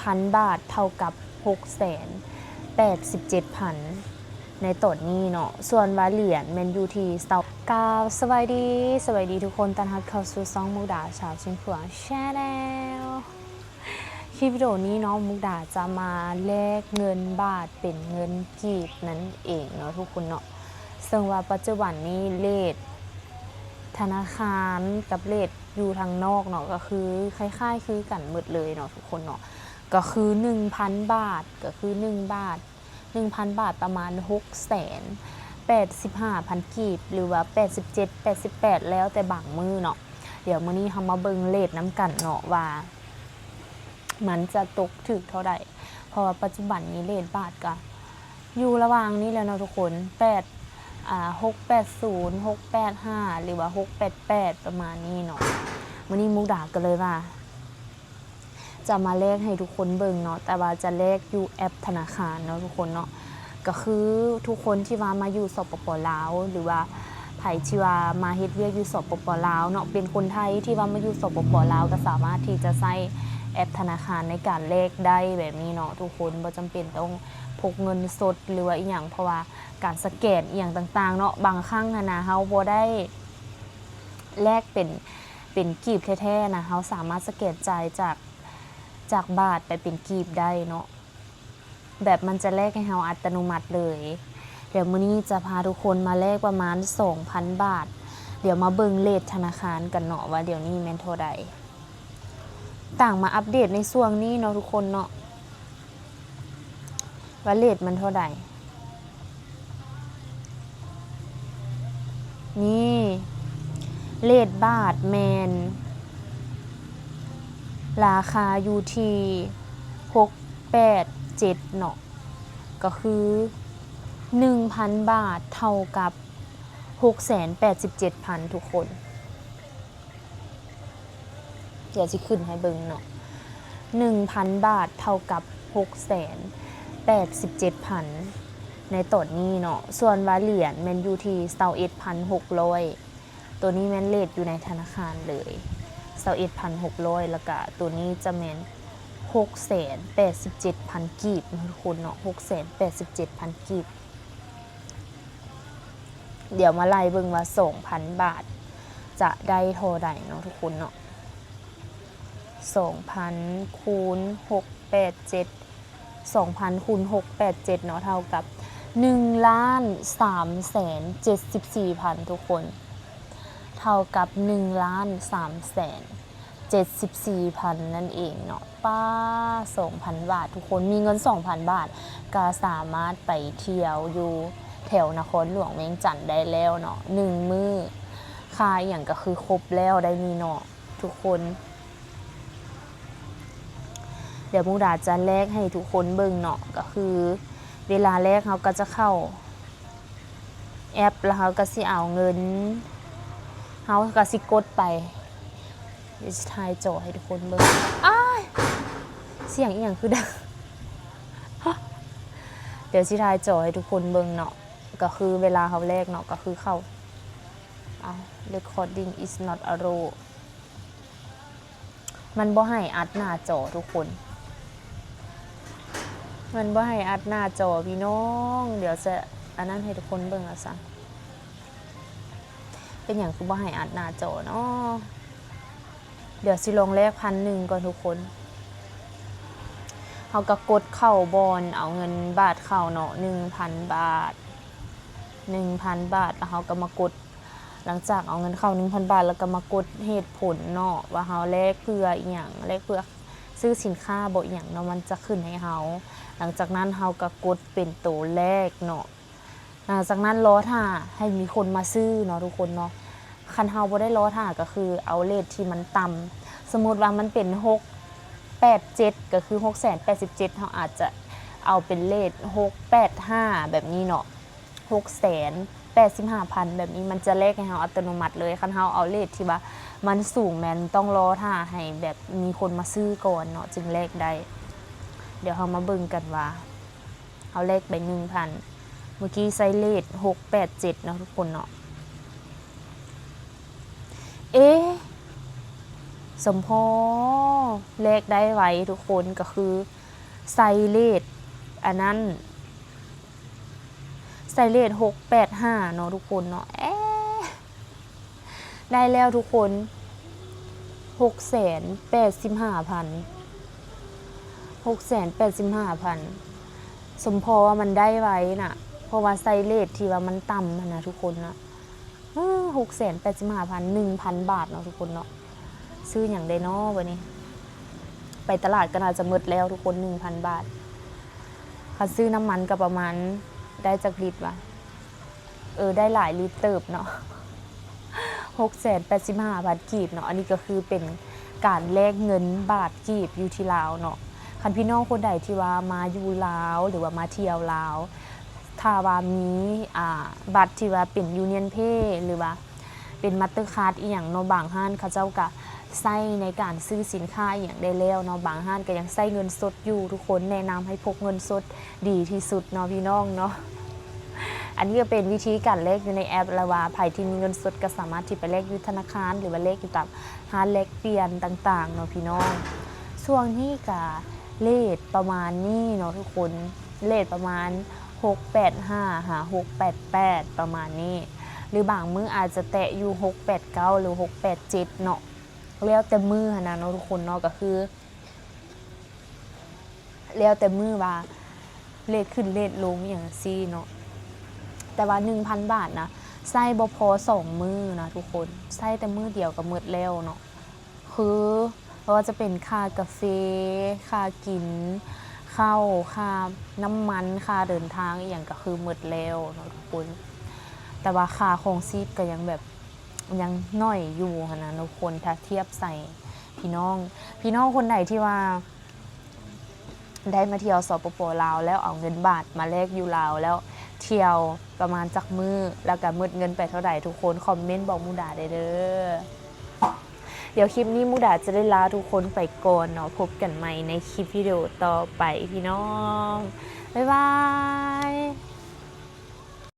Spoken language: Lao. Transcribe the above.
ພັນບາດເທົ່າກັບຫົກແສນແປດສິບເຈັດພັນໃນຕອນນີ້ເນາະ. ສ່ວນວ່າຫຼຽນແມ່ນຢູ່ທີ່ຊາວ ກາບສະບາຍດີ, ສະບາຍດີທຸກຄົນ, ຕ້ອນຮັບເຂົ້າສູ່ຊ່ອງມຸກດາສາວຊຽງຂວາງ Channel. ຄລິບວິດີໂອນີ້ເນາະ ມຸກດາຈະມາແລກເງິນບາດເປັນເງິນກີບນັ້ນເອງເນາະທຸກຄົນເນາະ. ເຊິ່ງວ່າປັດຈຸບັນນີ້ເຣດທະນາຄານກັບເຣດຢູ່ທາງນອກເນາະ ກໍຄືຄ້າຍໆຄືກັນໝົດເລີຍເນາະທຸກຄົນເນາະ. ກໍຄືໜຶ່ງພັນບາດ ກໍຄືໜຶ່ງບາດ ໜຶ່ງພັນບາດປະມານຫົກແສນແປດສິບຫ້າພັນກີບ ຫຼືວ່າແປດສິບເຈັດ ແປດສິບແປດ ແລ້ວແຕ່ບາງມື້ເນາະ. ດຽວມື້ນີ້ເຮົາມາເບິ່ງເຣດນຳກັນເນາະວ່າ ມັນຈະຕົກຖືກເທົ່າໃດ ເພາະວ່າປັດຈຸບັນນີ້ເຣດບາດກະຢູ່ລະຫວ່າງນີ້ແລ້ວເນາະທຸກຄົນ ແປດ ອ່າ ຫົກແປດສູນ ຫົກແປດຫ້າ ຫຼືວ່າຫົກແປດແປດ ປະມານນີ້ເນາະ. ມື້ນີ້ມຸກດາກໍເລີຍວ່າ ຈະມາແລກໃຫ້ທຸກຄົນເບິ່ງເນາະ ແຕ່ວ່າຈະແລກຢູ່ແອັບທະນາຄານເນາະທຸກຄົນເນາະ. ກໍຄືທຸກຄົນທີ່ວ່າມາຢູ່ ສປປ ລາວ ຫຼືວ່າໃຜທີ່ວ່າມາເຮັດວຽກຢູ່ ສປປ ລາວເນາະ ເປັນຄົນໄທທີ່ວ່າມາຢູ່ ສປປ ລາວ ກໍສາມາດທີ່ຈະໃຊ້ແອັບທະນາຄານໃນການແລກໄດ້ແບບນີ້ເນາະທຸກຄົນ. ບໍ່ຈຳເປັນຕ້ອງພົກເງິນສົດ ຫຼືວ່າອີ່ຫຍັງ ເພາະວ່າການສະແກນອີ່ຫຍັງຕ່າງໆເນາະ ບາງຄັ້ງຫັ້ນນະ ເຮົາບໍ່ໄດ້ແລກເປັນ ເປັນກີບແທ້ໆນະ ເຮົາສາມາດສະແກນຈ່າຍຈາກ ຈາກບາດໄປເປັນກີບໄດ້ເນາະ ແບບມັນຈະແລກໃຫ້ເຮົາອັດຕະໂນມັດເລີຍ. ດຽວມື້ນີ້ຈະພາທຸກຄົນມາແລກປະມານສອງພັນບາດ. ດຽວມາເບິ່ງເຣດທະນາຄານກັນເນາະ ວ່າດຽວນີ້ແມ່ນເທົ່າໃດ. ຕ່າງມາອັບເດດໃນຊ່ວງນີ້ເນາະທຸກຄົນເນາະ ວ່າເຣດມັນເທົ່າໃດ. ນີ້ ເຣດບາດແມ່ນລາຄາຢູ່ທີ່ຫົກແປດເຈັດເນາະ ກໍຄືໜຶ່ງພັນບາດເທົ່າກັບຫົກແສນແປດສິບເຈັດພັນທຸກຄົນ. ດຽວຊິຂຶ້ນໃຫ້ເບິ່ງເນາະ ໜຶ່ງພັນບາດເທົ່າກັບຫົກແສນແປດສິບເຈັດພັນໃນຕອນນີ້ເນາະ. ສ່ວນວ່າຫຼຽນແມ່ນຢູ່ທີ່ຊາວເອັດພັນຫົກຮ້ອຍ ໂຕນີ້ແມ່ນເຣດຢູ່ໃນທະນາຄານເລີຍ ຊາວເອັດພັນຫົກຮ້ອຍ ແລ້ວກະໂຕນີ້ຈະແມ່ນຫົກແສນແປດສິບເຈັດພັນກີບເນາະທຸກຄົນເນາະ ຫົກແສນແປດສິບເຈັດພັນກີບ. ດຽວມາໄລ່ເບິ່ງວ່າສອງພັນບາດຈະໄດ້ເທົ່າໃດເນາະທຸກຄົນເນາະ. ສອງພັນຄູນຫົກແປດເຈັດ ສອງພັນຄູນຫົກແປດເຈັດເນາະ ເທົ່າກັບໜຶ່ງລ້ານສາມແສນເຈັດສິບສີ່ພັນທຸກຄົນ ເທົ່າກັບໜຶ່ງລ້ານສາມແສນເຈັດສິບສີ່ພັນນັ້ນເອງເນາະ. ປ້າ ສອງພັນບາດທຸກຄົນ ມີເງິນສອງພັນບາດ ກໍສາມາດໄປທ່ຽວຢູ່ແຖວນະຄອນຫຼວງວຽງຈັນໄດ້ແລ້ວເນາະ ໜຶ່ງມື້ ຄ່າອີ່ຫຍັງກໍຄືຄົບແລ້ວໄດ໋ນີ້ເນາະທຸກຄົນ. ດຽວມຸກດາຈະແລກໃຫ້ທຸກຄົນເບິ່ງເນາະ ກໍຄືເວລາແລກເຮົາກໍຈະເຂົ້າແອັບ ແລ້ວເຮົາກໍຊິເອົາເງິນ ເຮົາກໍຊິກົດໄປ. ດຽວຊິຖ່າຍຈໍໃຫ້ທຸກຄົນເບິ່ງ. ອ້າຍ ສຽງອີ່ຫຍັງຄືດັງ? ດຽວຊິຖ່າຍຈໍໃຫ້ທຸກຄົນເບິ່ງເນາະ ກໍຄືເວລາເຮົາແລກເນາະ ກໍຄືເຂົ້າ ອ້າວ recording is not allow ມັນບໍ່ໃຫ້ອັດໜ້າຈໍທຸກຄົນ ມັນບໍ່ໃຫ້ອັດໜ້າຈໍພີ່ນ້ອງ. ດຽວຈະອັນນັ້ນໃຫ້ທຸກຄົນເບິ່ງວ່າຊັ້ນ ເປັນຫຍັງຄືບໍ່ໃຫ້ອັດໜ້າຈໍເນາະ. ດຽວຊິລອງແລກພັນໜຶ່ງກ່ອນທຸກຄົນ ເຮົາກໍກົດເຂົ້າບ່ອນເອົາເງິນບາດເຂົ້າເນາະ ໜຶ່ງພັນບາດ ໜຶ່ງພັນບາດ ແລ້ວເຮົາກໍມາກົດ ຫຼັງຈາກເອົາເງິນເຂົ້າໜຶ່ງພັນບາດ ແລ້ວກໍມາກົດເຫດຜົນເນາະ ວ່າເຮົາແລກເພື່ອອີ່ຫຍັງ ແລກເພື່ອຊື້ສິນຄ້າບໍ ອີ່ຫຍັງເນາະ ມັນຈະຂຶ້ນໃຫ້ເຮົາ. ຫຼັງຈາກນັ້ນເຮົາກໍກົດເປັນໂຕແລກເນາະ ຫຼັງຈາກນັ້ນລໍຖ້າໃຫ້ມີຄົນມາຊື້ເນາະທຸກຄົນເນາະ. ຄັນເຮົາບໍ່ໄດ້ລໍຖ້າ ກໍຄືເອົາເຣດທີ່ມັນຕ່ຳ ສົມມຸດວ່າມັນເປັນຫົກແປດເຈັດ ກໍຄືຫົກແສນແປດສິບເຈັດ ເຮົາອາດຈະເອົາເປັນເຣດຫົກແປດຫ້າ ແບບນີ້ເນາະ ຫົກແສນແປດສິບຫ້າພັນ ແບບນີ້ ມັນຈະແລກໃຫ້ເຮົາອັດຕະໂນມັດເລີຍ. ຄັນເຮົາເອົາເຣດທີ່ວ່າມັນສູງ ແມ່ນຕ້ອງລໍຖ້າໃຫ້ແບບມີຄົນມາຊື້ກ່ອນເນາະ ຈຶ່ງແລກໄດ້. ດຽວເຮົາມາເບິ່ງກັນວ່າ ເຮົາແລກໄປໜຶ່ງພັນ ເມື່ອກີ້ໃສ່ເຣດຫົກແປດເຈັດເນາະທຸກຄົນເນາະ. ເອະ ສົມພໍແລກໄດ້ໄວທຸກຄົນ ກໍຄືໃສ່ເລດອັນນັ້ນ ໃສ່ເລດຫົກແປດຫ້າເນາະທຸກຄົນເນາະ ເອ ໄດ້ແລ້ວທຸກຄົນ ຫົກແສນແປດສິບຫ້າພັນ ຫົກແສນແປດສິບຫ້າພັນ ສົມພໍວ່າມັນໄດ້ໄວນະ ເພາະວ່າໃສ່ເລດທີ່ວ່າມັນຕ່ຳຫັ້ນນະທຸກຄົນເນາະ ເອີ ຫົກແສນແປດສິບຫ້າພັນ ໜຶ່ງພັນບາດເນາະທຸກຄົນເນາະ ຊື້ຫຍັງໄດ້ເນາະບັດນີ້ ໄປຕະຫຼາດກໍໜ້າຈະໝົດແລ້ວທຸກຄົນ ໜຶ່ງພັນບາດ ຄັນຊື້ນ້ຳມັນກໍປະມານ ໄດ້ຈັກລິດວະ ເອີ ໄດ້ຫຼາຍລິດເຕີບເນາະ ຫົກແສນແປດສິບຫ້າພັນກີບເນາະ ອັນນີ້ກໍຄືເປັນການແລກເງິນບາດກີບຢູ່ທີ່ລາວເນາະ ຄັນພີ່ນ້ອງຄົນໃດທີ່ວ່າມາຢູ່ລາວ ຫຼືວ່າມາທ່ຽວລາວ ຖ້າວ່າມີ ອ່າ ບັດທີ່ວ່າເປັນ Union Pay ຫຼືວ່າເປັນ Mastercard ອີ່ຫຍັງເນາະ ບາງຮ້ານເຂົາເຈົ້າກະໃຊ້ໃນການຊື້ສິນຄ້າອີ່ຫຍັງໄດ້ແລ້ວເນາະ ບາງຮ້ານກໍຍັງໃຊ້ເງິນສົດຢູ່ ທຸກຄົນແນະນຳໃຫ້ພົກເງິນສົດດີທີ່ສຸດເນາະພີ່ນ້ອງເນາະ ອັນນີ້ກໍເປັນວິທີການແລກຢູ່ໃນແອັບ ແລະວ່າໃຜທີ່ມີເງິນສົດກໍສາມາດທີ່ໄປແລກຢູ່ທະນາຄານ ຫຼືວ່າແລກຢູ່ຕາມຮ້ານແລກປ່ຽນຕ່າງໆເນາະພີ່ນ້ອງ ຊ່ວງນີ້ກະເລດປະມານນີ້ເນາະທຸກຄົນ ເລດປະມານ ຫົກແປດຫ້າ ຫາ ຫົກແປດແປດ ປະມານນີ້ ຫຼືບາງມື້ອາດຈະແຕະຢູ່ ຫົກແປດເກົ້າ ຫຼື ຫົກແປດເຈັດເນາະ ແລ້ວແຕ່ມື້ຫັ້ນນະເນາະທຸກຄົນເນາະ ກໍຄື ແລ້ວແຕ່ມື້ວ່າເລດຂຶ້ນເລດລົງອີ່ຫຍັງຈັ່ງຊີ້ເນາະ ແຕ່ວ່າໜຶ່ງພັນບາດນະ ໃຊ້ບໍ່ພໍສອງມື້ນະທຸກຄົນ ໃຊ້ແຕ່ມື້ດຽວກໍໝົດແລ້ວເນາະ ຄືບໍ່ວ່າຈະເປັນຄ່າກາເຟ ຄ່າກິນເຂົ້າ ຄ່ານ້ຳມັນ ຄ່າເດີນທາງອີ່ຫຍັງກໍຄືໝົດແລ້ວເນາະທຸກຄົນ ແຕ່ວ່າຄ່າຄອງຊີບກໍຍັງແບບ ຍັງໜ້ອຍຢູ່ຫັ້ນນະທຸກຄົນ ຖ້າທຽບໃສ່ພີ່ນ້ອງ ພີ່ນ້ອງຄົນໃດທີ່ວ່າ ໄດ້ມາທ່ຽວ ສປປ ລາວ ແລ້ວເອົາເງິນບາດມາແລກຢູ່ລາວ ແລ້ວທ່ຽວປະມານຈັກມື້ ແລ້ວກະໝົດເງິນໄປເທົ່າໃດ ທຸກຄົນຄອມເມັນບອກມຸດາໄດ້ເດີ້ ດຽວຄລິບນີ້ມຸດາຈະໄດ້ລາທຸກຄົນໄປກ່ອນເນາະ ພົບກັນໃໝ່ໃນຄລິບວິດີໂອຕໍ່ໄປພີ່ນ້ອງ ບາຍບາຍ.